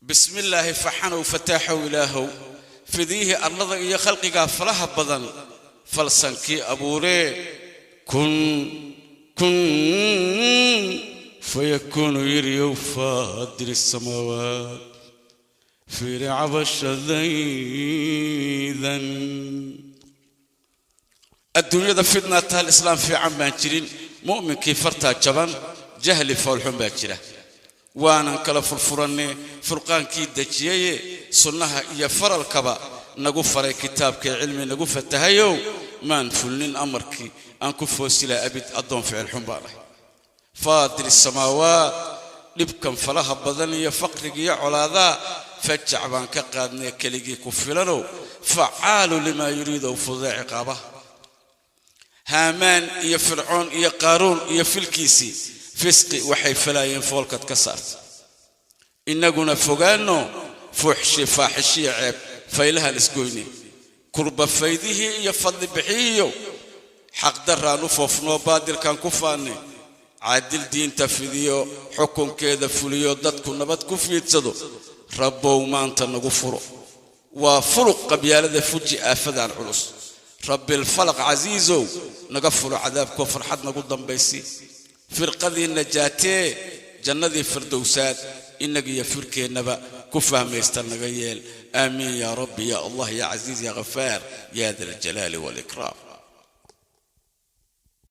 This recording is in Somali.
Bismillaahi. Faxanow, fataaxow, Ilaahow, fidiyihii arlada iyo khalqigaa falaha badan, falsankii abuuree, kun kun fayakuunu yiriyow, faadir samaawaat, fiiri cabashadaydan. Adduunyada fidnaa taal, Islaam fiican baan jirin, mu'minkii fartaa jaban, jahli foolxun baa jira. Waanan kala furfurannay furqaankii dejiyaye, sunnaha iyo faralkaba nagu faray, kitaabkii cilmi nagu fatahayow, maan fulnin amarkii aan ku foosilaa abid, addoon ficil xun baan ahay. Faadir samaawaat, dhibkan falaha badan iyo faqriga iyo colaadaha fajac baan ka qaadnay, keligii ku filanow, facaalu limaa yuriidow, fududee ciqaabaha. Haamaan iyo Fircoon iyo Qaaruun iyo filkiisii fisqi waxay falaayeen foolkad ka saartay, innaguna fogaanno fuxshi, faaxishiya, ceeb faylahan isgoyne, kurba faydihii iyo fadli bixiyiyo xaqdarraan u foofnoo baadilkaan ku faannay. Caadil diinta fidiyo, xukunkeeda fuliyo, dadku nabad ku fiidsado, Rabbow maanta nagu furo. Waa furuq qabyaalada, fuji aafadan culus. Rabbilfalaq casiisow, naga furo cadaabkoo farxad nagu dambaysi. Firqadii najaatee jannadii firdowsaad innagiyo firkeennaba ku fahmaysta naga yeel. Aamiin yaa Rabbi, yaa Allah, yaa Casiiz, yaa Ghafaar, yaa da aljalaali waalikraam.